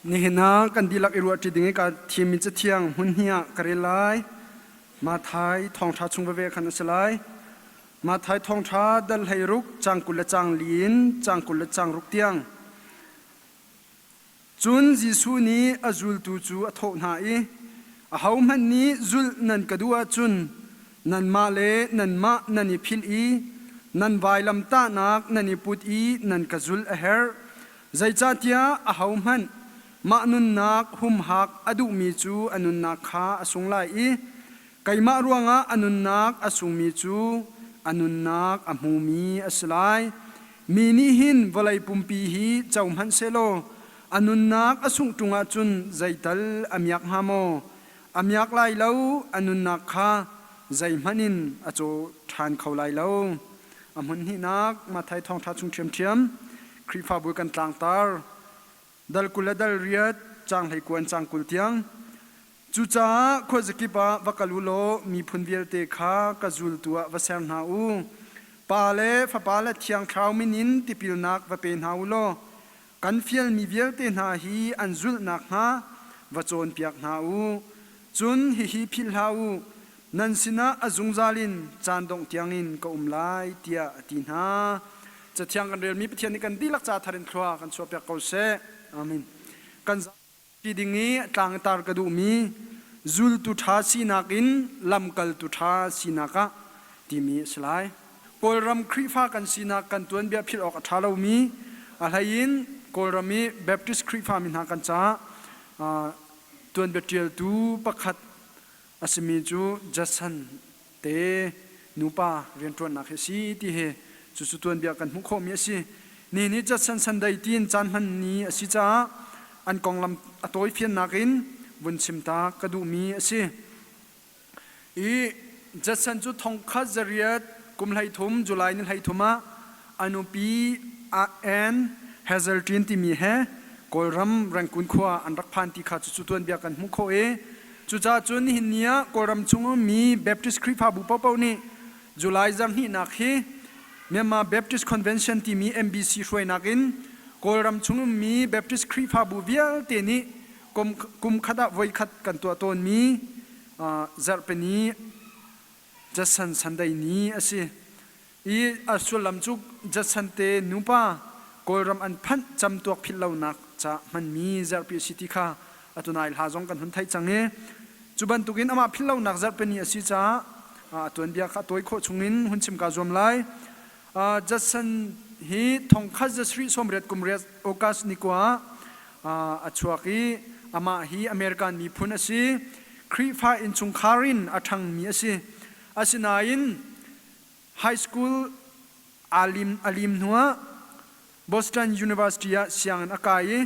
Nihin ah kan dihlak i ruahṭi ding i kaa thimmi cathiang hmun hnih ah ka rel lai. Matthai thawngṭha chung veve khan a si lai. Matthai thawngṭha dal 16 caang 20 le caang li in caang 26 tiang. Cun Jesuh nih a zultu cu a thawh hna i, Ahohmanh nih zulh nan ka duh ahcun nanmah le nanmah nan i philh i nan vailamtahnak nan i put i nan ka zulh a herh. Zeicahtiah ahohmanh mah nunnak humhak a duhmi cu a nunnak kha a sung lai i keimah ruangah a nunnak a sungmi cu a nunnak a hmumi a si lai. Mi nih hin vawlei pumpi hi co hmanh sehlaw a nunnak a sungh ṭung ahcun zeital a miak hnga maw? A miak lai lo, a nunnak kha zeihmanh in a caw ṭhan kho lai lo. A hmun hnihnak Matthai Thawngṭha chung ṭhiamṭhiam Khrihfabu kan tlangtar dal 20 le dal riat caang 21 caang 20 tiang. Cucaah khuazakip ah va kal u law miphun vialte kha ka zultu ah va ser hna u. Pa le Fapa le Thiang Thlarau min in tipilnak va pe hna u law kan fialmi vialte hna hi an zulh nakhnga va cawnpiak hna u. Cun hihi philh hlah u, nan sinah a zungzal in caan dongh tiangin ka um lai, tiah a ti hna. Cathiang kan relmi Pathian nih kan dihlak ca thar in thlua kan chuahpiak ko seh. Amen. Kan zapi ding i tlang tar ka duhmi zultu ṭha sinak in lamkaltu ṭha sinak ah timi a si lai. Kawlram Khrihfa kan sinak kan tuanbia philh awk a ṭha lomi, a hleiin Kawlram i Baptist Khrihfami hna kan caah tuanbia ṭialtu pakhat a simi cu Judson te nupa rianṭuannak hi a si ti hi cucu tuanbia kan hmuh khawhmi a si. Ni nih Judson Sunday tiin caan hman ni a si caah an konglam a tawifiannak in vun chim ta ka duhmi a si. I Judson cu thongkhat zariat kum 13 July ni 13 ah a nupi Ann Hazeltine timi he Kawlram Rangoon khua an rak phan ti kha cucu tuanbia kan hmuh khawh i cucaah cun nihin ni ah Kawlram chung ummi Baptist Khrihfabu paohpaoh nih July zarhhnihnak hi Myanmar Baptist Convention timi MBC hruainak in Kawlram chung ummi Baptist Khrihfabu vialte nih kum khat ah voikhat kan tuah tawnmi zarhpini Judson Sunday ni a si. I a sullam cu Judson te nupa Kawlram an phanh camtuak philh lonak ca hmanmi zarhpi a si ti kha atunai hla zong kan hun theih cang i cu bantukin amah philh lonak zarhpini a si caah a tuanbia kha a tawi khawh chungin hun chim kaa zuam lai. Judson hi thongkhat zasarih sawmriat kum riat August ni kua ah a chuak i amah hi American miphun a si. Khrihfa innchungkhar in a ṭhangmi a si. Asinain high school aa lim, a lim hnuah Boston University ah sianginn a kai i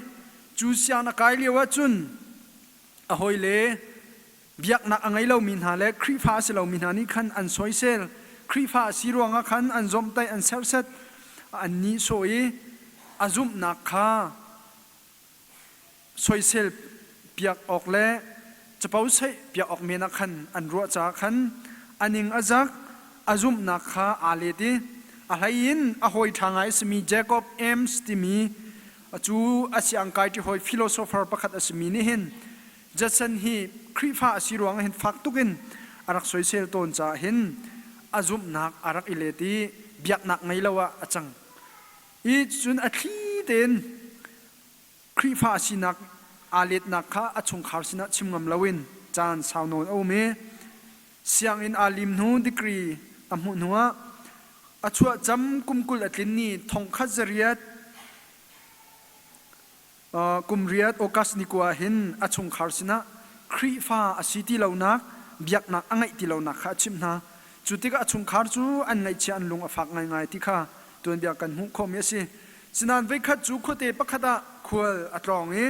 cu sianginn a kai lio ahcun a hawile biaknak a ngei lomi hna le Khrihfa a si lomi hna nih khan an soisel. Khrihfa a si ruangah khan an zawmhtaih, an serhsat, an nihsawh i a zumhnak kha soisel piak awk le capo saih piak awk men ah khan an ruah caah khan a ning a zak, a zumhnak kha aa let i a hlei in a hawi ṭha ngai a simi Jacob Ames timi cu a siangkai ṭi hawi philosopher pakhat a simi nih hin Judson hi Khrihfa a si ruangah hin fak tuk in a rak soisel tawn caah hin a zumhnak a rak i let i biaknak ngei lo ah a cang. I cun a thli tein Khrihfa a sinak aa letnak kha a chungkhar sinah chim ngam loin caan sau nawn a um i sianginn aa lim hnu degree a hmuh hnuah a chuah cam kum 20 a tlin ni thongkhat zariat Kum riat August ni kua hin a chungkhar sinah Khrihfa a si ti lonak, biaknak a ngeih ti lonak kha a chimh hna. Cu tikah a chungkhar cu an ngaihchia an lung a fak ngaingai ti kha tuanbia kan hmuh khawhmi a si. Sinain voikhat cu khuate pakhat ah khual a tlawng i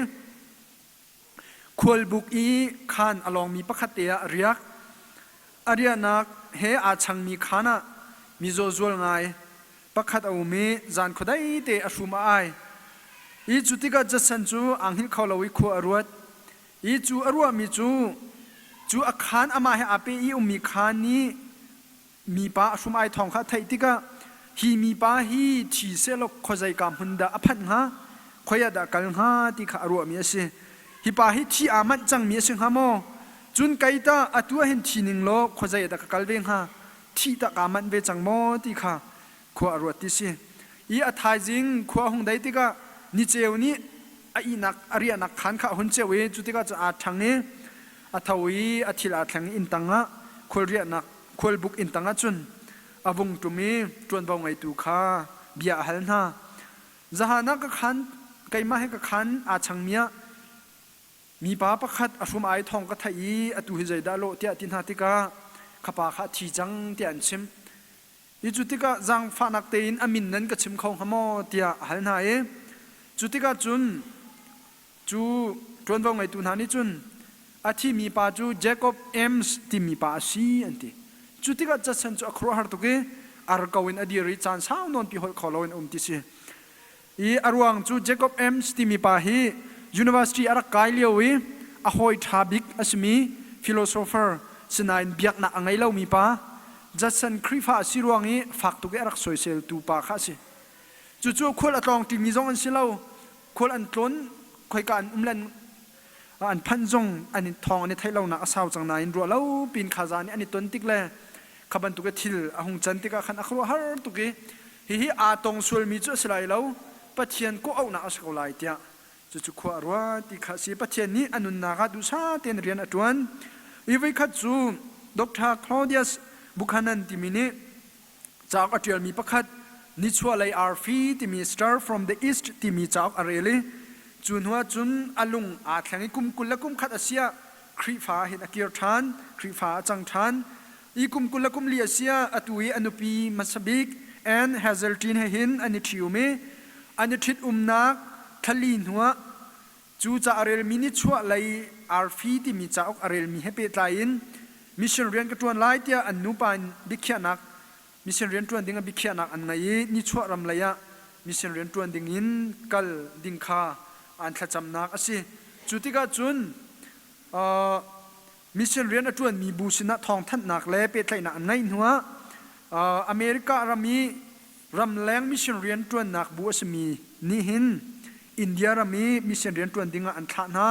khualbuk i khaan a lawngmi pakhat te ah a riak. A riahnak he aa changmi khaan ah mizaw zual ngai pakhat a um i zan khuadei te a hrum a ai. I cu tikah Judson cu aa hngilh kho lo i khua a ruat. I cu a ruahmi cu cu a khaan amah he aa pe i ummi khaan nih mipa a hrum ai thawng kha a theih tikah hi mipa hi thi sehlaw khuazeika hmun dah a phanh hnga? khoi ah dah kal hnga ti kha a ruahmi a si. Hi pa hi thi aa manh cangmi a si hnga maw? Cun kei tah atu ah hin thi ning law khuazei ah dah ka kal ve hnga? Thih tah kaa manh ve cang maw ti kha khua a ruat ti si. I a thaizing khua a hung dei tikah niceu nih a ihnak a riahnak khaan kha a hun ceuh i cu tikah cun aa ṭhang i a tho i a thil aa thleng i inntang ah khual riahnak khualbuk inntang ah cun a vung ṭum i ṭuanvo ngeitu kha bia a hal hna. Zahan ah ka khaan keimah he ka khaan aa changmi ah mipa pakhat a hrum ai thawng ka theih i atu hi zeidah lawh tiah ti hna tikah kha pa kha a thi cang tiah an chimh. I cu tikah zaangfahnak tein a min nan ka chim kho hnga maw tiah a hal hna i cu tikah cun cu ṭuanvo ngeitu hna nih cun a thimi pa cu Jacob Ames timi pa a si an ti. Cu tikah Judson cu a khuaruahhar tuk i ar ko in a dir i caan sau nawnpi holh kho loin a um ti si. I a ruang cu Jacob Ames timi pa hi university a rak kai lio i a hawi ṭha bik a simi philosopher sinain biaknak a ngei lomi pa Judson Khrihfa a si ruang i fak tuk i a rak soiseltu pa kha a si. Cucu khual a tlawng ṭimi zong an si lo. Khual an tlawn khoika an um le an phanh zong an i thawng an i theih lonak a sau cang nain ruah lo pin kha zan i an i ton tik le kha bantuk i thil a hung can tikah khan a khuaruahhar tuk i hihi aa tong sualmi cu a si lai lo Pathian kawh auhnak a si ko lai tiah cucu khua a ruat ti kha a si Pathian nih a nunnak ah duhsah tein rian a ṭuan i voikhat cu Dr. Claudius Buchanan timi nih cauk a ṭialmi pakhat Nichuahlei Arfi timi Star from the East timi cauk a rel i cu hnuah cun a lung aa thleng i kum 20 le kum khat a si ah Khrihfa hin a kir ṭhan, Khrihfa a cang ṭhan. I kum 20 le kum li a si ah atu i a nupi hmasa bik Ann Hazeltine he hin an i ṭhium i an i ṭhit-umnak thlali hnuah Cu ca a relmi nichuahlei arfi timi cauk a relmi he pehtlai in mission rian ka ṭuan lai tiah an nupa in biakhiahnak mission rian ṭuan ding ah biakhiahnak an ngei i nichuah ram lei ah mission rian ṭuan ding in kal ding kha an thlacamnak a si. Cu tikah cun uh, mission rian a ṭuanmi bu sinah thawngthanhnak le pehtlaihnak an ngeih hnuah uh, America ram i ramleng mission rian ṭuannak bu a simi nih hin India ram i mission rian ṭuan dingah an thlah hna.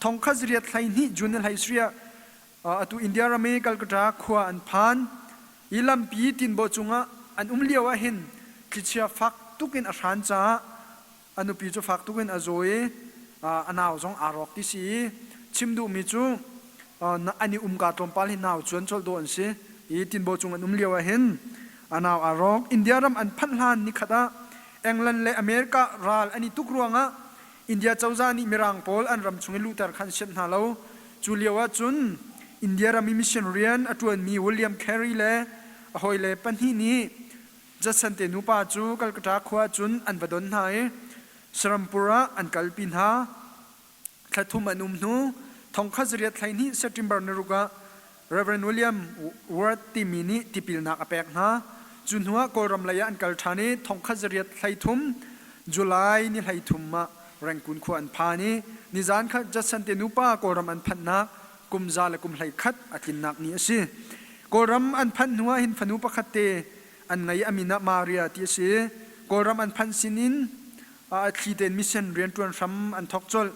Thongkhat zariat 12 June ni 17 atu India ram i Calcutta khua an phan. I lampi tinbaw cungah an um lio ah hin thlichia fak tuk in a hran caah a nupi cu fak tuk in a zaw i a nau zong aa rawk ti si i chim duhmi cu an i umka tlawmpal hi nau cuan colh dawh an si i tinbaw cung an um lio ah hin a nau aa rawk. India ram an phanh hlan nikhat ah England le America ral an i tuk ruangah India cozah nih Mirang pawl an ram chung i luhter kha an sianh hna lo. Cu lio ah cun India ram i mission rian a ṭuanmi William Carey le a hawile pahnih nih Judson te nupa cu Calcutta khua cun an va don hna i Serampur ah an kalpi hna. Thla thum an um hnu, thongkhat zariat 12 September ni ruk ah Reverend William Ward timi nih tipilnak a pek hna. Cu hnuah Kawlram lei ah an kal ṭhan i thongkhat zariat 13 July ni 33 ah Rangoon khua an phan i nizan kha Judson te nupa Kawlram an phanhnak kum za le kum 11 a tlinnak ni a si. Kawlram an phanh hnuah hin fanu pakhat te an ngei a min ah Maria ti a si. Kawlram an phanh sinin a thli tein mission rianṭuan hram an thawk colh.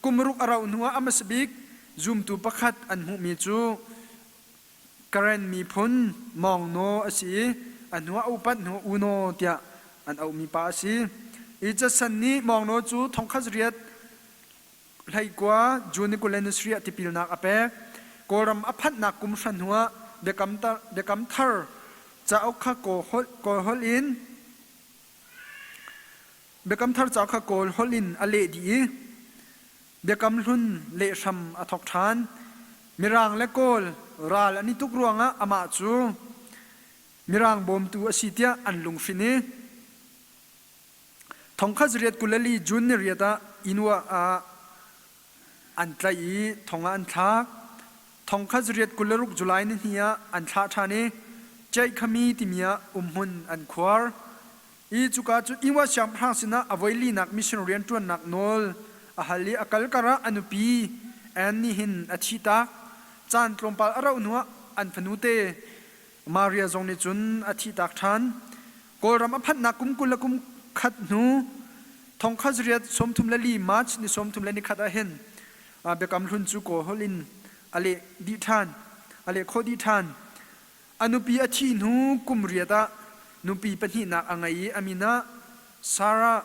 Kum ruk a rauh hnuah a hmasa bik zumtu pakhat an hmuhmi cu Karen miphun Mawng Naw a si i a hnuah a upat hnu U Naw tiah an auhmi pa a si. I Judson nih Mawng Naw cu thongkhat riat 19 June ni 27 ah tipilnak a pek. Kawlram a phanhnak kum hra hnuah Biakam Thar cauk kha Kawl holh in Biakam Thar cauk kha Kawl holh in a leh dih i Biakam Hlun leh hram a thawk ṭhan. Mirang le Kawl ral an i tuk ruangah amah cu Mirang bawmtu a si tiah an lunghrinh i Thongkhat zariat 24 June ni riat ah Inua ah an tlaih i thong ah an thlak. Thongkhat zariat 26 July ni hnih ah an thlah ṭhan i Ceihkhami timi ah umhmun an khuar. I cuka cu Inwa siangpahrang sinah a voi linak mission rianṭuannak nawl a hal i a kal karah a nupi Ann nih hin a thihtak. Caan tlawmpal a rauh hnuah an fanute Maria zong nih cun a thihtak ṭhan. Kawlram a phanhnak kum 20 le kum khat hnu. Thongkhat zariat 34 March ni 34 ah hin Biakam Hlun cu Kawl holh in a leh dih ṭhan, a leh khawh dih ṭhan. A nupi a thih hnu kum riat ah nupi pahnihnak a ngei i a min ah Sarah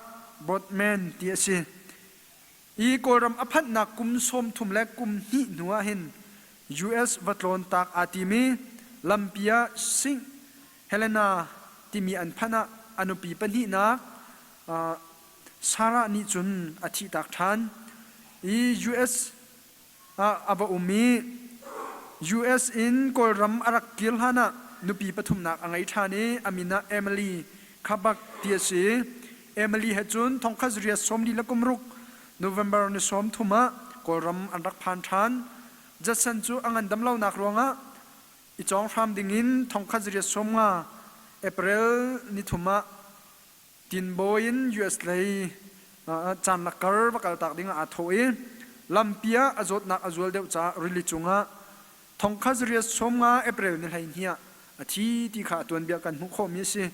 Boardman ti a si. Hi Kawlram a phanhnak kum 30 le kum hnih hnu ah hin US va tlawn tak aa tim i lampi ah Sing Helena timi an phanh ah a nupi pahnihnak Sarah nih cun a thihtak ṭhan. I US ah a va um i US in Kawlram a rak kir hlan ah nupi pathumnak a ngei ṭhan i a min ah Emily Khabak ti a si. Emily he cun thongkhat zariat sawmli le kum ruk November ni 30 ah Kawlram an rak phan ṭhan. Judson cu a ngandam lonak ruangah i cawng hram dingin thongkhat zariat 50 April ni thum ah Tinbawi in US lei caan lakar va kaltak ding ah aa thawh i lampi ah a zawtnak a zual deuh caah rili cungah thongkhat zariat 50 April ni 12 ah a thi ti kha a tuanbia kan hmuh khawhmi a si.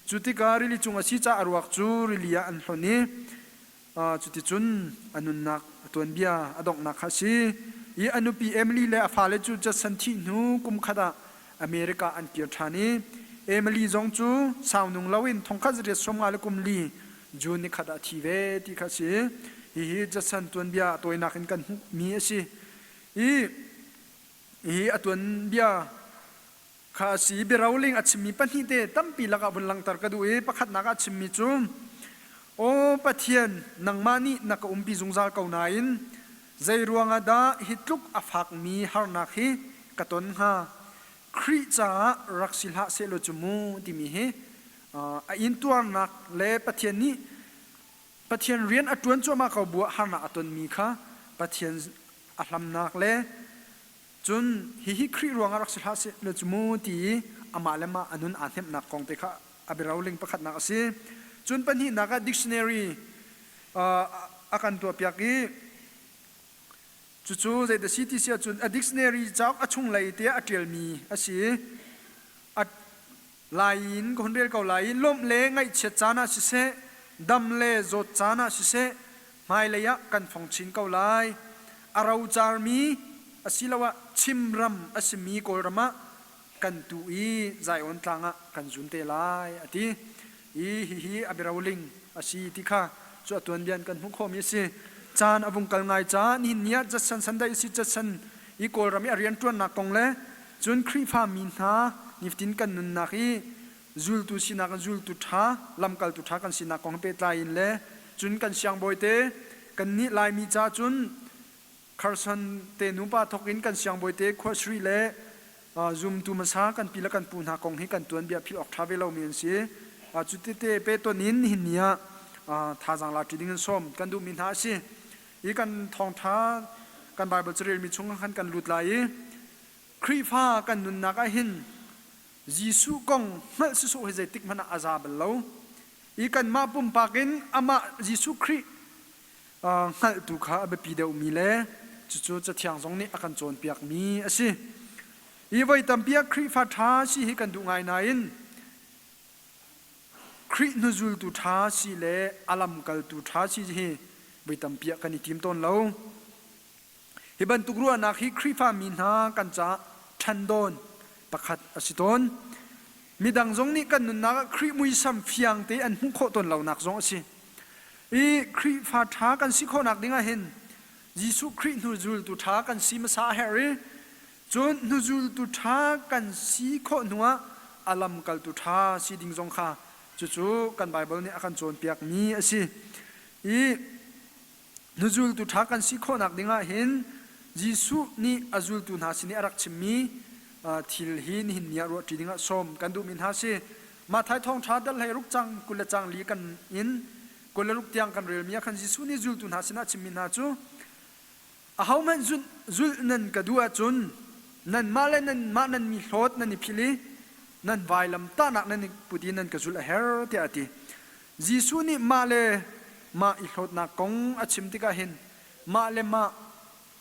Cu tikah rili cung a si caah a ruak cu rili ah an hlonh i Cuticun a nunnak a tuanbia a donghnak kha a si i a nupi Emily le a fale cu Judson thih hnu kum khat ah America an kir ṭhan i Emily zong cu sau nung loin thongkhat zariat 54 le kum li June ni khat ah a thi ve ti kha a si. Hihi Judson tuanbia a tawinak in kan hmuhmi a si. I hihi a tuanbia Kha a si. Biaroling a chimmi pahnih te tampi lakah vun langhter ka duh i pakhatnak ah a chimmi cu Aw Pathian, nangmah nih na ka umpi zungzal ko nain zei ruangah dah hi tluk a fakmi harnak hi ka ton hnga? Khrih caah rak si hlah sehlaw cu mu timi hi a intuarnak le Pathian nih Pathian rian a ṭuan cuahmah ko bu ah harnak a tonmi kha Pathian a hlamnak le Cun hihi Khrih ruangah rak si hlah seh law cu mu ti i amah le mah a nun aa hnemhnak kong te kha a biaroling pakhatnak a si. Cun pahnihnak ah dictionary a kan tuahpiak i cucu zeidah si ti si ahcun a dictionary cauk a chunglei te ah a ṭialmi a si i a Lai in ka hun rel ko lai i lawmh le ngaihchiat caan ah siseh, dam le zawt caan ah siseh, hmailei ah kan fong chin ko lai. A rocarmi asiloah chimram a simi Kawlram ah kan tu i Zion tlang ah kan zun te lai, a ti. I hihi a biaroling a si ti kha cu a tuanbia in kan hmuh khawhmi a si. Caan a vung kal ngai caah nihin ni ah Judson Sunday a si Judson i Kawlram i a rianṭuannak kong le Cun Khrihfa mi hna nifatin kan nunnak i zultu sinak in zultu ṭha, lamkaltu ṭha kan sinak kong he pehtlai in le cun kan siangbawite kannih Laimi ca cun Carson te nupa thawk in kan siangbawite khuasri le zumtu hmasa kan pi le kan pu hna kong hi kan tuanbia philh awk ṭha ve lomi an si. Cu tete pehton in nihin ni ah thazaang la ṭi ding in sawm kan duhmi hna a si. Hi kan thawngṭha kan Baibal carelmi chung khan kan lut lai i Khrihfa kan nunnak ah hin Jesuh kong hngalh sawsawh hi zeitik hmanh ah a za bal lo. I kanmah pumpak in amah Jesuh Khrih hngalhtu kha a biapi deuhmi le cucu Cathiang zong nih a kan cawnpiakmi a si. I voi tampi ah Khrihfa ṭha si hi kan duh ngai nain Khrih hnuzultu ṭha si le a lamkaltu ṭha si hi voi tampi ah kan i tim tawn lo. Hi bantuk ruahnak hi Khrihfa mi hna kan caah ṭhandawn pakhat a si tawn. Midang zong nih kan nunnak ah Khrih muisam fiang te an hmuh khawh tawn lonak zong a si. I Khrihfa ṭha kan si khawhnak ding ah hin Jesuh Khrih hnuzultu ṭha kan si hmasa a herh i cun hnuzultu ṭha kan si khawh hnuah a lamkaltu ṭha si ding zong kha cucu kan Baibal nih a kan cawnpiakmi a si. I Hnuzultu ṭha kan si khawhnak dingah hin Jesuh nih a zultu hna sin i a rak chimmi thil hi nihin ni ah ruahṭi dingah sawm kan duhmi hna a si. Matthai thawngṭha dal hlei ruk cang 20 le cang li kan in 26 tiang kan relmi ah khan Jesuh nih zultu hna sinah a chimmi hna cu ahohmanh zulh nan ka duh ahcun nanmah le nanmah nan mi hlawt nan i philh i nan vailam tahnak nan i put i nan ka zulh a herh tiah a ti. Jesuh nih mah le mah i hlawtnak kong a chim tikah hin mah le mah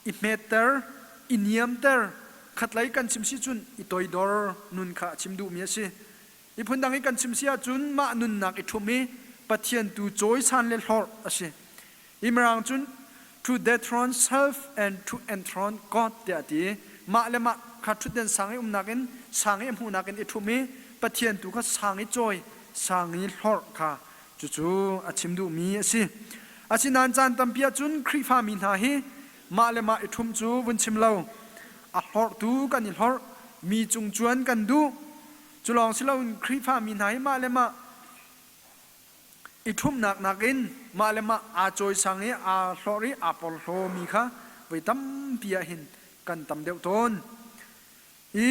i hmetter, i niamter, khatlei kan chim si cun i toidor nun kha a chim duhmi a si. I phundang i kan chim si ahcun mah nunnak i ṭhumh i Pathian tu cawisan le hlorh a si. Hi Mirang cun to dethrone self and to enthrone God tiah a ti. Mah le mah kha ṭhutden sang i umnak in sang i a hmuhnak in i ṭhum i Pathian tu kha sang i cawi, sang i hlorh kha cucu a chim duhmi a si. Asinain caan tampi ahcun Khrihfami hna hi mah le mah i ṭhum cu vun chim lo, a hlorhtu kan i hlorh, mi cung cuan kan duh. Cu lawng si loin Khrihfami hna hi mah le mah i ṭhumnak nakin mah le mah aa cawisang i aa hlorh i aa porhlawmi kha voi tampi ah hin kan tam deuh tawn. I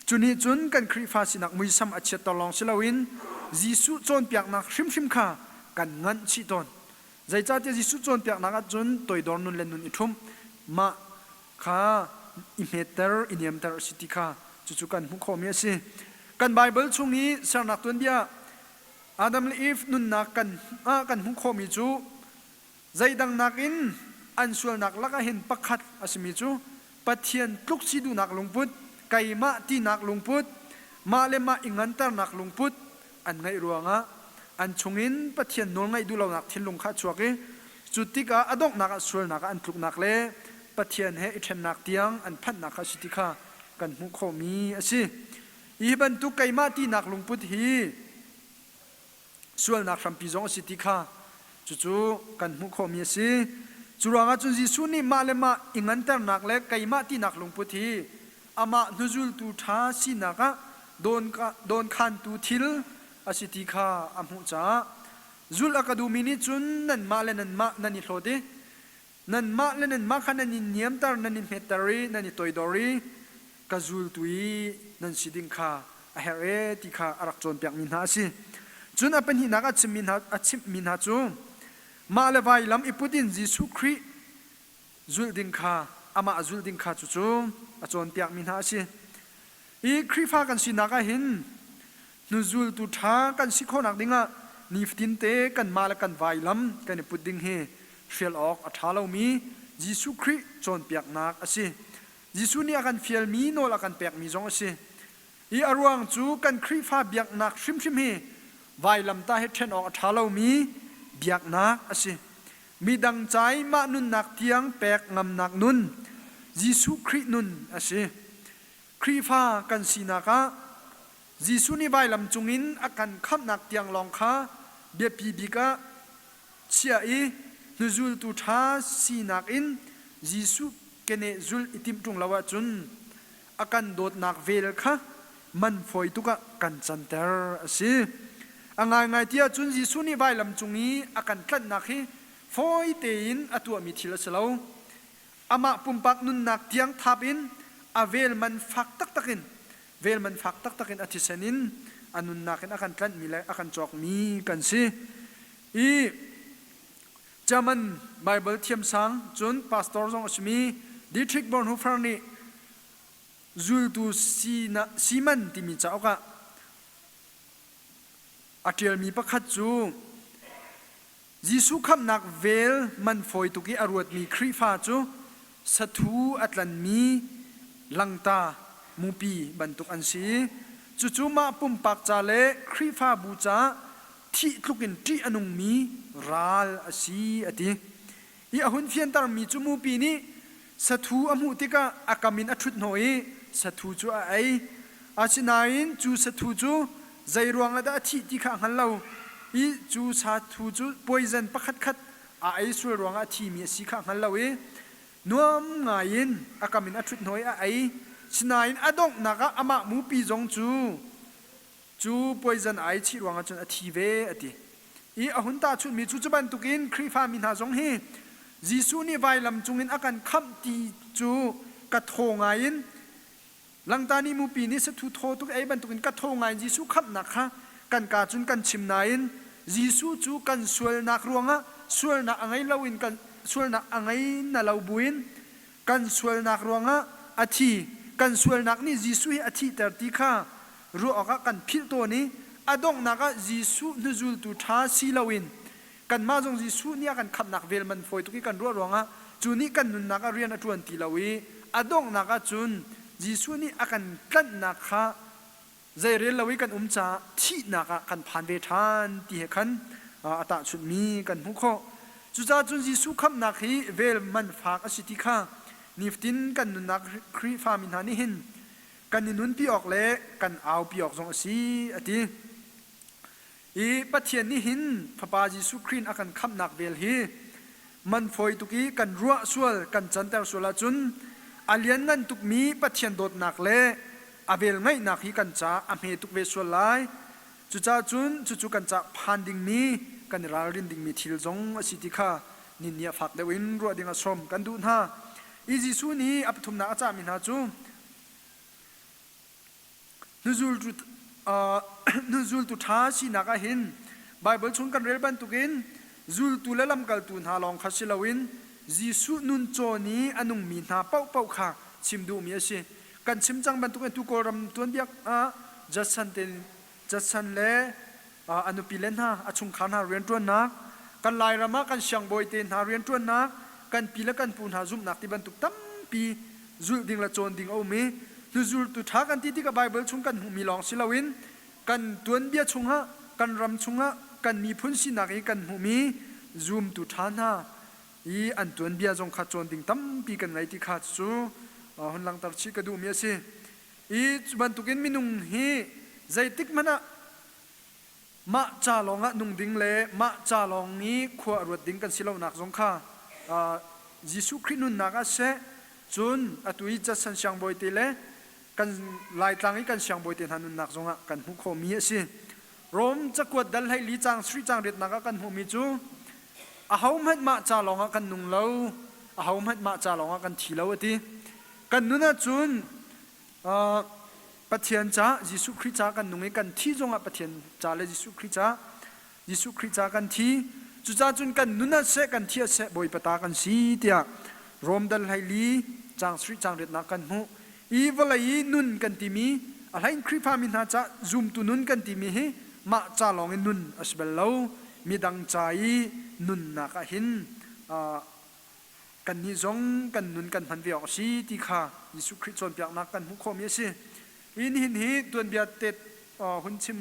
cu nih cun kan Khrihfa sinak muisam a chiatter lawng si loin Jesuh cawnpiaknak hrimhrim kha kan nganh chih tawn. Zeicahtiah Jesuh cawnpiaknak ahcun toidor nun le nun i ṭhumh, mah kha i hmetter, i niamter a si ti kha cucu kan hmuh khawhmi a si. Kan Baibal chung i sernak tuanbia Adam le Eve nunnak kan ah kan hmuh khawhmi cu zeidang nakin an sualnak lakah hin pakhat a simi cu Pathian tluk si duhnak lungput, keimah tinak lungput, mah le mah i nganternak lungput an ngeih ruangah an chungin Pathian nawlngaih duh lonak thinlung kha a chuak i cu tikah a donghnak ah sualnak ah an tluknak le Pathian he i ṭhennak tiang an phanhnak kha a si ti kha kan hmuh khawhmi a si. Hi bantuk keimah tinak lungput hi sualnak hrampi zong a si ti kha cucu kan hmuh khawhmi a si. Cu ruangah cun Jesuh nih mah le mah i nganternak le keimah tinak lungput hi amah hnuzultu ṭha sinak ah dawnkhantu thil a si ti kha a hmuh caah zulh a ka duhmi nih cun nanmah le nanmah nan i hlawt i nanmah le nanmah kha nan i niamter nan i hmetter i nan i toidor i ka zultu i nan si ding kha a herh e ti kha a rak cawnpiakmi hna a si. Cun a pahnihnak a chimmi hna a chimhmi hna cu mah le vailam i put in Jesuh Khrih zulh ding kha amah a zulh ding kha cucu a cawnpiakmi hna a si. I Khrihfa kan sinak ah hin hnuzultu ṭha kan si khawhnak dingah nifatinte kanmah le kan vailam kan i put ding hi hrial awk a ṭha lomi Jesuh Khrih cawnpiaknak a si. Jesuh nih a kan fialmi nawl a kan pekmi zong a si. I a ruang cu kan Khrihfa biaknak hrimhrim hi vailamtah he ṭhen awk a ṭha lomi biaknak a si. Midang ca i mah nunnak tiang pek ngamnak nun Jesuh Khrih nun a si. Khrihfa kan sinak ah Jesuh nih vailam cungin a kan khamhnak tiang lawng kha biapi bik ah chia i hnuzultu ṭha sinak in Jesuh keneh zulh i timh ṭung lo ahcun a kan dawtnak vel kha man fawi tuk ah kan canter a si. A ngaingai ti ahcun Jesuh nih vailam cung i a kan tlanhnak hi fawi tein a tuahmi thil a si lo. Amah pumpak nunnak tiang thap in a vel man fak taktak in vel man fak taktak in a thisen in a nunnak in a kan tlanhmi le a kan cawkmi kan si. I German Baibal thiamsang cun pastor zong a simi Dietrich Bonhoeffer nih zultu siman timi cauk ah a ṭialmi pakhat cu Jesuh khamhnak vel man fawi tuk i a ruatmi Khrihfa cu sathu a tlanmi langta mupi bantuk an si i cucu mah pumpak ca le Khrihfabu ca thih tlukin ṭih a nungmi ral a si a ti. I a hun fiantermi cu mupi nih sathu a hmuh tikah a kam in a ṭhut hnawh i sathu cu a ei. Asinain cu sathu cu zei ruangah dah a thih ti kha a hngal lo i cu sathu cu poison pakhatkhat a ei sual ruangah a thimi a si kha a hngal lo i nuam ngaiin a kam in a ṭhut hnawh i a ei. Sinain a donghnak ah amah mupi zong cu Cu poison ai chih ruangah cun a thi ve a ti. I a hun tahchunhmi cu cu bantukin Khrihfa mi hna zong hi Jesuh nih vailam cungin a kan khamh ti cu ka thaw ngaiin langta nih mupi nih sathu thaw tuk ei bantukin ka thaw ngaiin Jesuh khamhnak kha kan kaa cun kan chim nain Jesuh cu kan sualnak ruangah sualnak a ngei loin kan sualnak a ngei na lo buin kan sualnak ruangah a thi kan sualnak nih Jesuh hi a thihter ti kha ruah awkah kan philh tawn i a donghnak ah Jesuh hnuzultu ṭha si loin kanmah zong Jesuh nih a kan khamhnak vel man fawi tuk i kan ruah ruangah cu nih kan nunnak ah rian a ṭuan ti lo i a donghnak ah cun Jesuh nih a kan tlanhnak kha. Zeirel lo i kan um caah thihnak ah kan phan ve ṭhan ti he khan a tahchunhmi kan hmuh khawh. Cucaah cun Jesuh khamhnak hi vel man fak a si ti kha nifatin kan nunnak Khrihfami hna nih hin kan i nunpi awk le kan aupi awk zong a si a ti. I Pathian nih hin Fapa Jesuh Khrih in a kan khamhnak vel hi man fawi tuk i kan ruah sual kan canter sual ahcun a lianngan tukmi Pathian dawtnak le a vel ngaihnak hi kan caah a hme tuk ve sual lai. Cucaah cun cucu kan caah phan dingmi kan i ralrin dingmi thil zong a si ti kha ninni ah fak deuh in ruah ding ah sawm kan duh hna. I Jesuh nih a pathumnak a cahmi hna cu Hnuzultu ṭha sinak ah hin Baibal chung kan rel bantukin zultu le lamkaltu hna lawng kha si loin Jesuh nun cawn i a nungmi hna paohpaoh kha chim duhmi a si. Kan chim cang bantukin tu Kawlram tuanbia ah Judson te Judson le a nupi le hna a chungkhar hna rianṭuannak, kan Lairam ah kan siangbawi te hna rianṭuannak, kan pi le kan pu hna zumhnak ti bantuk tampi zulh ding le cawn ding a um i hnuzultu ṭha kan ti tikah Baibal chung kan hmuhmi lawng si loin kan tuanbia chungah kan ram chungah kan miphun sinak i kan hmuhmi zumtu ṭha hna i an tuanbia zong kha cawn ding tampi kan ngei ti kha cu hun langhter chih ka duhmi a si. I cu bantukin minung hi zeitik hmanh ah mah ca lawngah nung ding le mah ca lawng i khua a ruat ding kan si lonak zong kha Jesuh Khrih nunnak ah siseh cun atu i Judson siangbawi te le kan Laitlang i kan siangbawi te hna nunnak zongah kan hmuh khawhmi a si. Rom cakuat dal 14 caang sarih caang riatnak ah kan hmuhmi cu ahohmanh mah ca lawngah kan nung lo, ahohmanh mah ca lawngah kan thi lo a ti. Kan nun ahcun Pathian ca Jesuh Khrih ca kan nung i kan thi zongah Pathian ca le Jesuh Khrih ca Jesuh Khrih ca kan thi. Cucaah cun kan nun ah seh kan thi ah seh Bawipa ta kan si tiah Rom dal 14 caang sarih caang riatnak kan hmuh. I vawlei i nun kan timi a hlein Khrihfami hna ca zumtu nun kan timi hi mah ca lawng in nun a si bal lo. Midang ca i nunnak ah hin kannih zong kan nun kan hman ve awk a si ti kha Jesuh Khrih cawnpiaknak kan hmuh khawhmi a si. Hi nihin hi tuanbia tet hun chim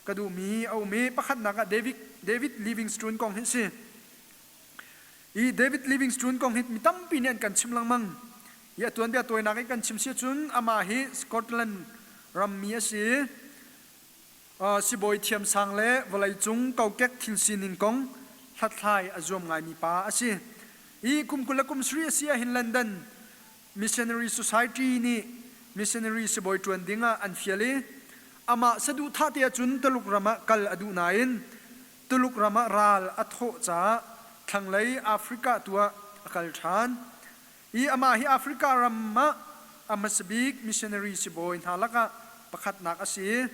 ka duhmi a um i pakhatnak ah David, David Livingstone kong hi a si. I David Livingstone kong hi mi tampi nih an kan chim lengmang. Hi a tuanbia tawinak i kan chim si cun amah hi Scotland rammi a si. Sibawi thiamsang le vawleicung kokek thil sining kong hlathlai a zuam ngaimi pa a si. Hi kum 20 le kum sarih a si ahhin London Missionary Society nih missionary sibawi ṭuan ding ah an fial i amah saduhthah te ahcun Tuluk ram ah kal a duh nain Tuluk ram ah ral a thawh caah thlanglei Africa tu ah a kal ṭhan. I amah hi Africa ram ah a hmasa bik missionary sibawi hna lakah pakhatnak a si i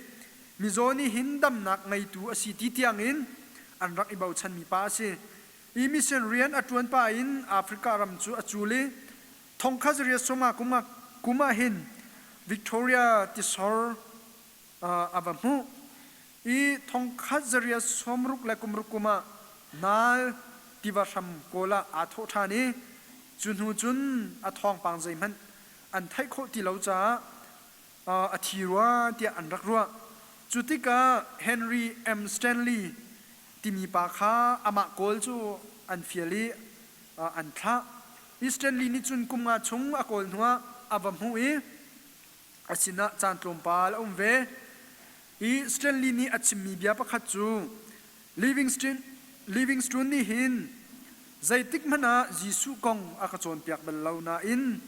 mizaw nih hin damnak ngeitu a si ti tiangin an rak i bochanmi pa a si. I mission rian a ṭuan pah in Africa ram cu a cul i thongkhat zariat sawmnga kum ah kum ah hin Victoria tisor a va hmuh i thongkhat zariat sawmruk le kumruk kum ah Nile tiva hram kawl ah aa thawh ṭhan i cu hnu cun a thawngpang zeihmanh an theih khawh ti lo caah a thi rua tiah an rak ruah. Cu tikah Henry M. Stanley timi pa kha amah kawl cu an fial i an thlah. I Stanley nih cun kum nga chung a kawl hnuah a va hmuh i a sinah caan tlawmpal a um ve. I Stanley nih a chimmi bia pakhat cu Livingstone, Livingstone nih hin zeitik hmanh ah Jesuh kong a ka cawnpiak bal lo nain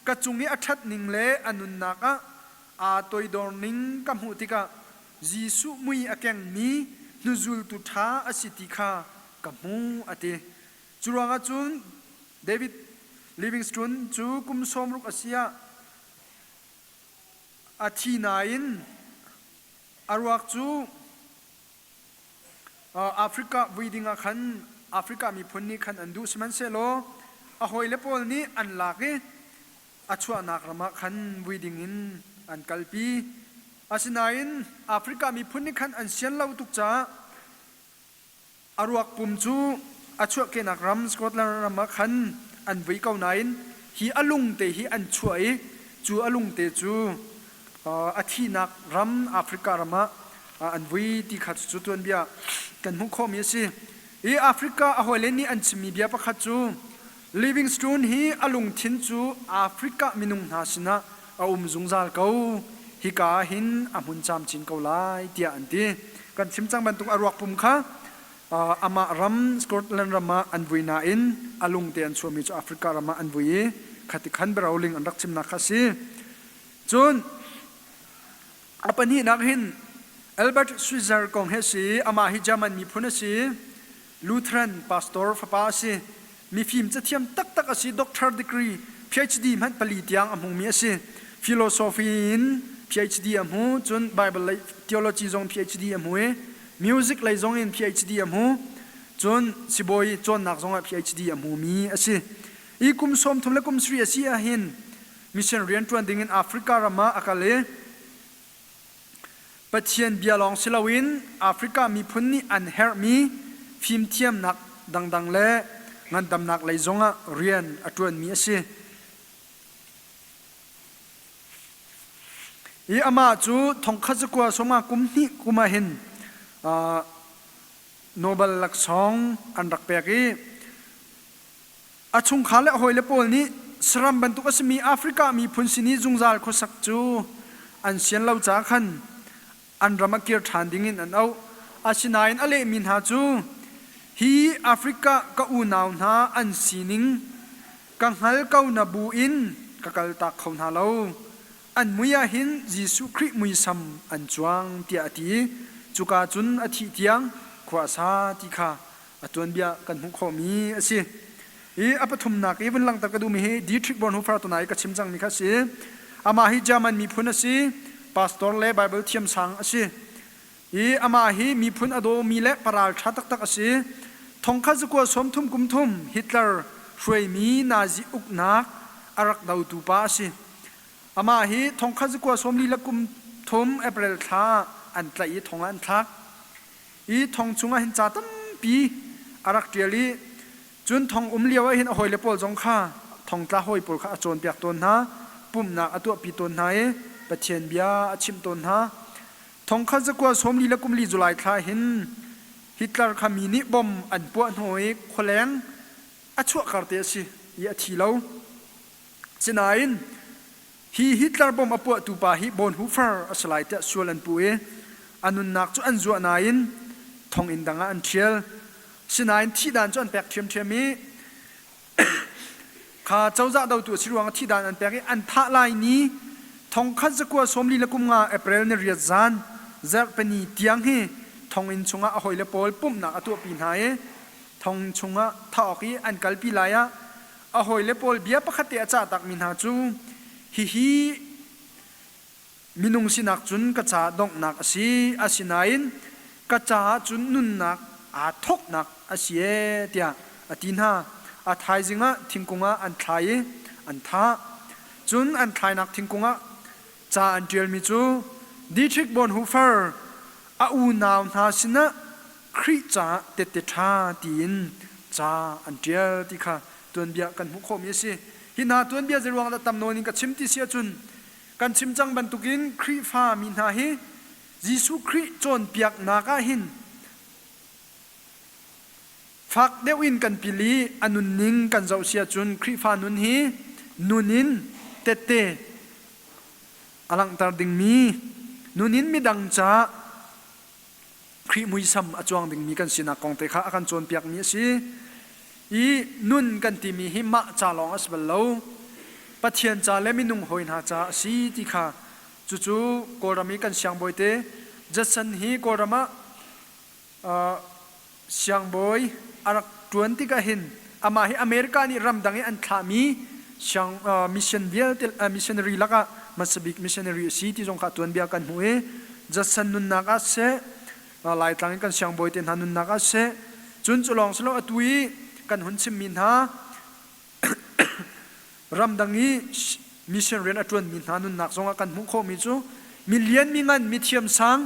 ka cung i a ṭhat ning le a nunnak ah aa toidor ning ka hmuh tikah Jesuh mui a kengmi hnuzultu ṭha a si ti kha ka hmu a ti. Cu ruangah cun David Livingstone cu kum 60 a si ah A thi nain a ruak cu Africa vui dingah khan Africa miphun nih khan an duh sihmanhsehlaw a hawile pawl nih an lak i a chuahnak ram ah khan vui dingin an kalpi. Asinain Africa miphun nih khan an sian lo tuk caah A ruak pum cu a chuahkehnak ram Scotland ram ah khan an vui ko nain hi a lungte hi an chuah i cu a lungte cu. A thihnak ram Africa ram ah an vui ti kha cucu tuanbia kan hmuh khawhmi a si. Hi Africa a hawile nih an chimmi bia pakhat cu Livingstone hi a lungthin cu Africa minung hna sinah a um zungzal ko. Hika ah hin a hmun camcin ko lai tiah an ti. Kan chim cang bantuk a ruak pum kha amah ram Scotland ram ah an vui nain a lungte an chuahmi cu Africa ram ah an vui i khati khan biaroling an rak chimnak kha a si. Cun a pahnihnak hin Albert Schweitzer kong hi a si. Amah hi German miphun a si. Lutheran pastor fapa a si. Mifim cathiam taktak a si. Doctor degree PhD hmanh pali tiang a hmumi a si. Philosophy in PhD a hmu. Cun Bible lei theology zong PhD a hmu i music lei zong in PhD a hmu. Cun sibawi cawnnak zongah PhD a hmumi a si. I kum 30 le kum sarih a si ahhin mission rianṭuan dingin Africa ram ah a kal i Pathian bia lawng si loin Africa miphun nih an herhmi fimthiamnak dangdang le ngandamnak lei zongah rian a ṭuanmi a si. I amah cu thongkhat zakua sawmnga kum hnih kum ah hin Nobel laksawng an rak pek i A chungkhar le a hawile pawl nih saram bantuk a simi Africa miphun sin i zungzal khuasak cu an sian lo caah khan an ram ah kir ṭhan dingin an auh. Asinain a lehmi hna cu, Hi Africa ka unau hna an sining ka hngal ko na bu in ka kaltak kho hna lo. An mui ah hin Jesuh Khrih muisam an cuang, tiah a ti i cuka cun a thih tiang khua a sa ti kha a tuanbia kan hmuh khawhmi a si. Hi a pathumnak i vun langhter ka duhmi hi Dietrich Bonhoeffer tunai i ka chim cangmi kha a si. Amah hi German miphun a si, pastor le Bible thiamsang a si. I amah hi miphun a dawmi le paralṭha taktak a si. Thongkhat zakua 30 kum thum Hitler hruaimi Nazi uknak a rak dotu pa a si. Amah hi thongkhat zakua 40 le kum thum April thla an tlaih i thong ah an thlak. Hi thong chungah hin ca tampi a rak ṭial i cun thong um lio ah hin a hawile pawl zong kha thongtla hawi pawl kha a cawnpiak tawn hna, pumhnak a tuahpi tawn hna i Pathian bia a chimh tawn hna. Thong khat zakua 40 le kum li July thla hin Hitler kha mi nih bom an puah hnu i khualeng a chuahkar te a si i a thi lo. Sinain Hi Hitler bomb a puahtu pa hi Bonhoeffer a si lai tiah sual an puh i a nunnak cu an zuah nain thonginn dang ah an ṭhial. Sinain thihdan cu an pek ṭhiamṭhiam i kha cozah dotu a si ruangah thihdan an pek i an thah lai ni thongkhat zakua 40 le kum nga April ni riat zan zarhpini tiang hi thonginn chungah a hawile pawl pumhnak a tuahpi hna i thong chungah thah awk i an kalpi lai ah A hawile pawl bia pakhat te a cah takmi hna cu hihi minung sinak cun ka ca donghnak a si, asinain ka caah cun nunnak aa thawknak a si ee tiah a ti hna. A thaizing ah thingkung ah an thlai i an thah. Cun an thlainak thingkung ah ca an ṭialmi cu Dietrich Bonhoeffer a unau hna sinah Khrih caah tette ṭha tiin ca an ṭial ti kha tuanbia kan hmuh khawhmi a si. Hi hna tuanbia zeiruang dah tam nawn in ka chim ti si ahcun kan chim cang bantukin Khrihfa mi hna hi Jesuh Khrih cawnpiaknak ah hin fak deuh in kan pil i a nunning kan zoh si ahcun Khrihfa nun hi nun in tette a langhter dingmi nun in midang caah Khrih muisam a cuang dingmi kan sinak kong te kha a kan cawnpiakmi a si. I nun kan timi hi mah ca lawng a si bal lo. Pathian ca le minung hawi hna ca a si ti kha cucu Kawlram i kan siangbawi te Judson hi Kawlram ah uh, siangbawi a rak ṭuan tikah hin amah hi America nih ramdang i an thlahmi siang uh, mission vialte uh, missionary lakah hmasa bik missionary a si ti zong kha tuanbia kan hmuh i Judson nunnak ah seh Laitlang in kan siangbawi te hna nunnak ah seh cun cu lawng si lo atu i kan hun chimmi hna ramdang i mission rian a ṭuanmi hna nunnak zongah kan hmuh khawhmi cu mi lian mi ngan mi thiamsang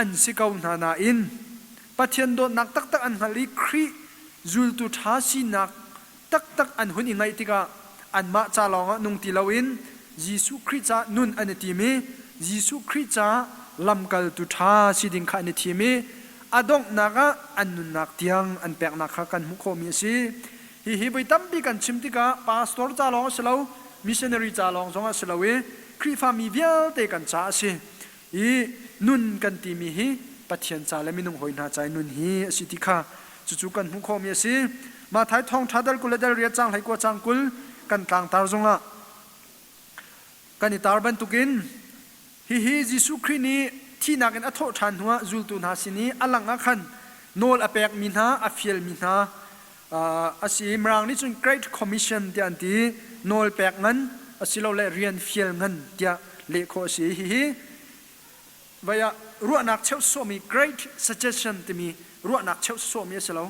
an si ko hna nain Pathian dawtnak taktak an hngalh i Khrih zultu ṭha sinak taktak an hun i ngaih tikah anmah ca lawngah nung ti loin. Jesuh Khrih caah nun an i tim i Jesuh Khrih caah lamkaltu ṭha si ding kha an i thim i a donghnak ah an nunnak tiang an peknak kha kan hmuh khawhmi a si. Hihi voi tampi kan chim tikah pastor ca lawng a si lo, missionary ca lawng zong a si lo i Khrihfami vialte kan ca a si. I nun kan timi hi Pathian ca le minung hawi hna ca i nun hi a si ti kha cucu kan hmuh khawhmi a si. Matthai thawngṭha dal 20 le dal riat caang 19 caang 20 kan tlangtar zongah kan i tar bantukin hihi Jesuh Khrih nih thihnak in a thawh ṭhan hnuah zultu hna sin i a lang ah khan nawl a pekmi hna a fialmi hna a si i Mirang nih cun Great Commission tiah an ti nawl pek ngan asilole rian fial ngan tiah leh khawh a si. Hihi vai ah ruahnak cheuh sawhmi Great Suggestion timi ruahnak cheuh sawhmi a si lo.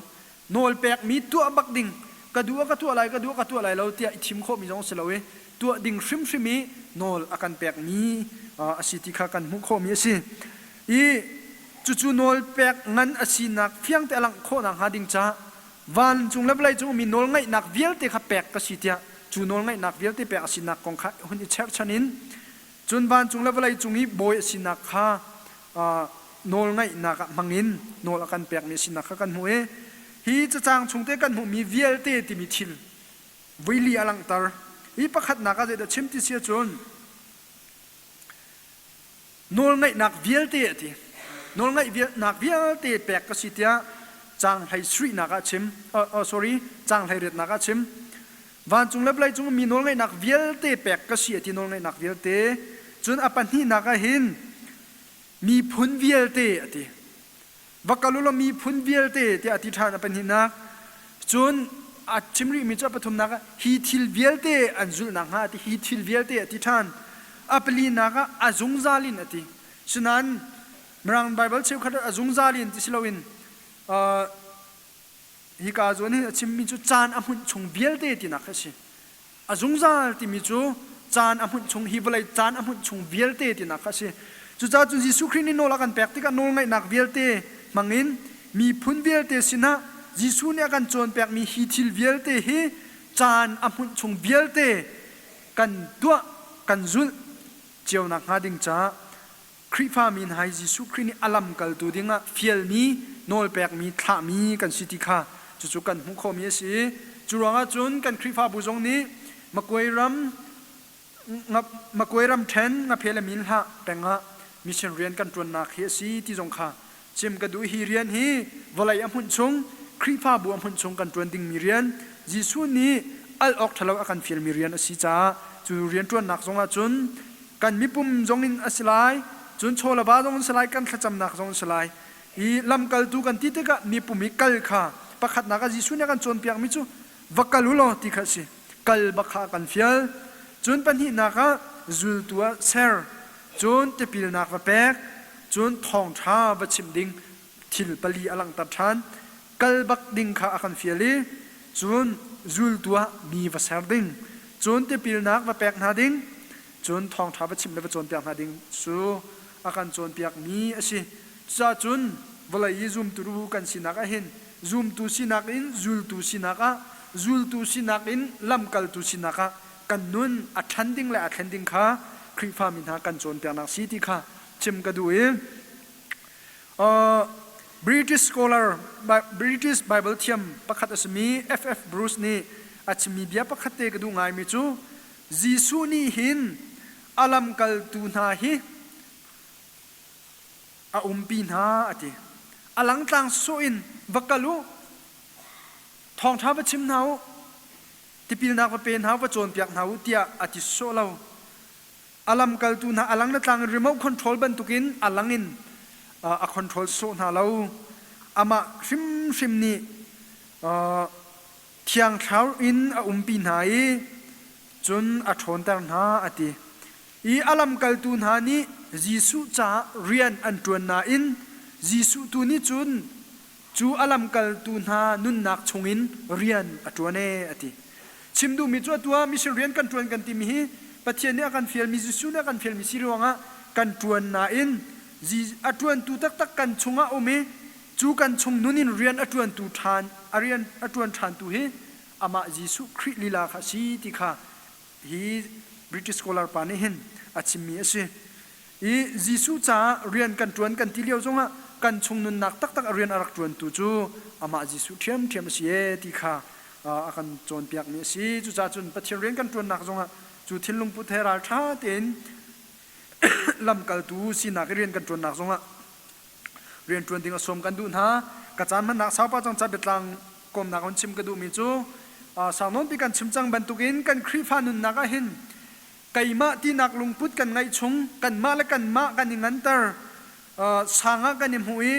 Nawl pekmi tuah bak ding ka duh ah ka tuah lai ka duh ah ka tuah lai lo tiah i thim khawhmi zong a si lo i tuah ding hrimhrim i nawl a kan pekmi a si ti kha kan hmuh khawhmi a si. I cucu nawl pek ngan a sinak fiangte a langh khawhnak hnga ding caah vancung le vawleicung ummi nawlngaihnak vialte kha pek ka si tiah cu nawlngaihnak vialte pek a sinak kong kha hun i cherhchan in cun vancung le vawleicung i bawi a sinak kha nawlngaihnak ah hmangin nawl a kan pekmi a sinak kha kan hmuh i hi cacang chungte kan hmuhmi vialte timi thil voili a langhter. Hi pakhatnak ah zeidah chim ti si ahcun Nawlngaihnak vialte a ti. Nawlngaihnak vialte pek ka si tiah caang hlei sarihnak ah chim. Oh, oh, sorry, caang hlei riatnak ah chim. Vancung le vawleicung mi nawlngaihnak vialte pek ka si a ti nawlngaihnak vialte. Cun a pahnihnak ah hin miphun vialte a ti. Va kal u law miphun vialte tiah a ti ṭhan a pahnihnak. Cun a chim rihmi cu a pathumnak ah hi thil vialte an zulh nakhnga a ti. Hi thil vialte a ti ṭhan. A palinak ah a zungzal in a ti. Sinain Mirang Baibal cheukhat ah a zungzal in ti si loin uh, hika zawn hin a chimmi cu caan a hmunh chung vialte tinak a si. A zungzal timi cu caan a hmunh chung hi vawlei caan a hmunh chung vialte tinak kha a si. Cucaah cun Jesuh Khrih nih nawl a kan pek tikah nawlngaihnak vialte hmangin miphun vialte sinah Jesuh nih a kan cawnpiakmi hi thil vialte hi caan a hmunh chung vialte kan tuah kan zulh cio nakhnga ding caah Khrihfami hna hi Jesuh Khrih nih a lamkaltu dingah fialmi, nawlpekmi, thlahmi kan si ti kha cucu kan hmuh khawhmi a si i cu ruangah cun kan Khrihfabu zong nih Makuai ram Makuai ram ṭhen ngaphe le min hlah pengah mission rian kan ṭuannak hi a si ti zong kha chim ka duh. Hi rian hi vawlei a hmunh chung Khrihfabu a hmunh chung kan ṭuan dingmi rian Jesuh nih al awk ṭhalo a kan fialmi rian a si caah cu rian ṭuannak zongah cun kan mipum zong in a si lai cun chaw le va zong in si lai kan thlacamnak zong in si lai i lamkaltu kan ti tikah mipum i kal kha pakhatnak ah Jesuh nih a kan cawnpiakmi cu va kal u law ti kha a si kal bak kha a kan fial cun pahnihnak ah zultu ah ser cun tipilnak va pek cun thawngṭha va chimh ding thil pali a langhter ṭhan kal bak ding kha a kan fial i cun zultu ah mi va ser ding cun tipilnak va pek hna ding cun thawngṭha va chimh le va cawnpiak hna ding cu a kan cawnpiakmi a si. Cucaah cun vawlei i zumtu kan sinak ah hin zumtu sinak in zultu sinak ah zultu sinak in lamkaltu sinak ah kan nun a ṭhan ding le a thlen ding kha Khrihfami hna kan cawnpiaknak si ti kha chim ka duh i British scholar British Bible thiam pakhat a simi F.F. Bruce nih a chimmi bia pakhat te ka duh ngaimi cu Jesuh nih hin a lamkaltu hna hi a umpi hna a ti. A langtlang sawh in va kal u, thawngṭha va chim hna u, tipilnak va pe hna u, va cawnpiak hna u tiah a ti sawh lo. A lamkaltu hna a lang le tlang in remote control bantukin a lang in a control sawh hna lo. Amah hrimhrim nih Thiang Thlarau in a umpi hna i cun a ṭhawnter hna a ti. I a lamkaltu hna nih Jesuh caah rian an ṭuan nain Jesuh tu nih cun cu a lamkaltu hna nunnak chungin rian a ṭuan ee a ti. Chim duhmi cu atu ah mission rian kan ṭuan kan timi hi Pathian nih a kan fialmi Jesuh nih a kan fialmi si ruangah kan ṭuan nain a ṭuantu taktak kan chungah um i Cu kan chung nun in rian a ṭuantu ṭhan, a rian a ṭuan ṭhantu hi amah Jesuh Khrih lila kha a si ti kha. Hi British scholar pa nih hin a chimmi a si. I Jesuh caah rian kan ṭuan kan ti lio zongah kan chung nunnak taktak a rian a rak ṭuantu cu amah Jesuh ṭhiamṭhiam a si ee ti kha a kan cawnpiakmi a si. Cucaah cun Pathian rian kan ṭuannak zongah cu thinlungput he ralṭha tein lamkaltu sinak i rian kan ṭuannak zongah rian ṭuan ding a sawm kan duh hna. Ka caan hmannak saupa cang ca biatlang kawmnak on chim ka duhmi cu sau nawnpi kan chim cang bantukin kan Khrihfa nunnak ah hin keimah tinak lungput kan ngeih chung kanmah le kanmah kan i nganter sang ah kan i hmuh i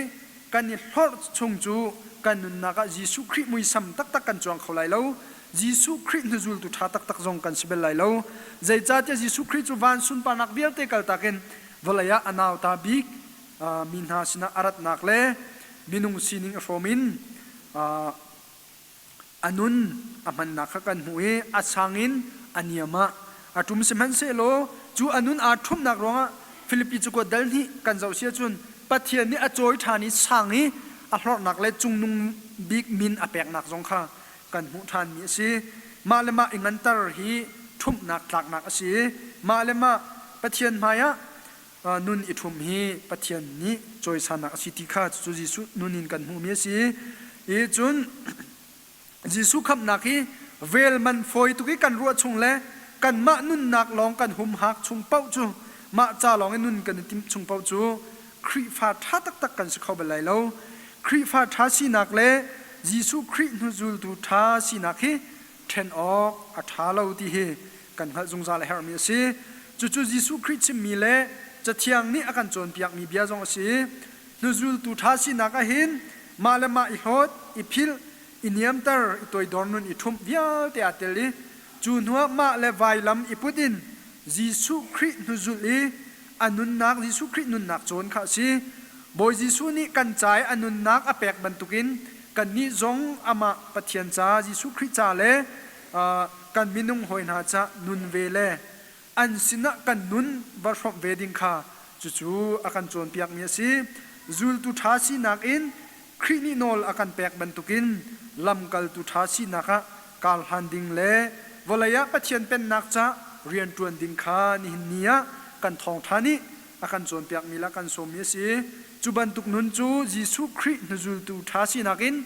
kan i hlorh chung cu kan nunnak ah Jesuh Khrih muisam taktak kan cuang kho lai lo. Jesuh Khrih hnuzultu ṭha taktak zong kan si bel lai lo. Zeicahtiah Jesuh Khrih cu van sunparnak vialte kaltak in vawlei ah a nauta bik mi hna sinah a ratnak le minung sining a hrawm in a nun a hmannak kha kan hmuh i a sang in a niam ah a ṭum. Sihmanhsehlaw cu a nun aa ṭhumnak ruangah Filipi cakuat dal hnih kan zoh si ahcun Pathian nih a cawi ṭhan i sang i a hlorhnak le cungnung bik min a peknak zong kha kan hmuh ṭhanmi a si. Mah le mah i nganter hi ṭhumhnak tlaknak a si i mah le mah Pathian hmaiah nun i ṭhum hi Pathian nih cawisannak a si ti kha cucu Jesuh nun in kan hmuhmi a si i cun Jesuh khamhnak hi vel man fawi tuk i kan ruah chung le kanmah nunnak lawng kan humhak chung paoh cu mah ca lawng i nun kan i timh chung paoh cu Khrihfa ṭha taktak kan si kho bal lai lo. Khrihfa ṭha sinak le Jesuh Khrih hnuzultu ṭha sinak hi ṭhen awk a ṭha lo ti hi kan hngalh zungzal a herhmi a si. Cucu Jesuh Khrih chimmi le Cathiang nih a kan cawnpiakmi bia zong a si. Hnuzultu ṭha sinak ahhin mah le mah i hlawt, i philh, i niamter, i toidor nun i ṭhumh vialte aa tel i cu hnuah mah le vailam i put in Jesuh Khrih hnuzulh i a nunnak Jesuh Khrih nunnak cawn kha a si. Bawi Jesuh nih kan ca i a nunnak a pek bantukin kannih zong amah Pathian ca Jesuh Khrih ca le kan minung hawi hna ca nun ve le an sinah kan nun va hrawmh ve ding kha cucu a kan cawnpiakmi a si. Zultu ṭha sinak in Khrih nih nawl a kan pek bantukin lamkaltu ṭha sinak ah kar hlan ding le vawlei ah Pathian Pennak ca rianṭuan ding kha nihin ni ah kan thawngṭha nih a kan cawnpiakmi le a kan sawmmi a si. Cu bantuk nun cu Jesuh Khrih hnuzultu ṭha sinak in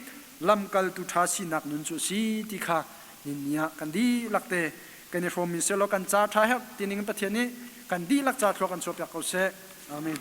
lamkaltu ṭha sinak nun cu a si ti kha nihin ni ah kan dihlak te kan i hrawmmi sehlaw kan ca ṭha herh ti ning in Pathian nih kan dihlak ca thlua kan chuahpiak ko seh. Amen.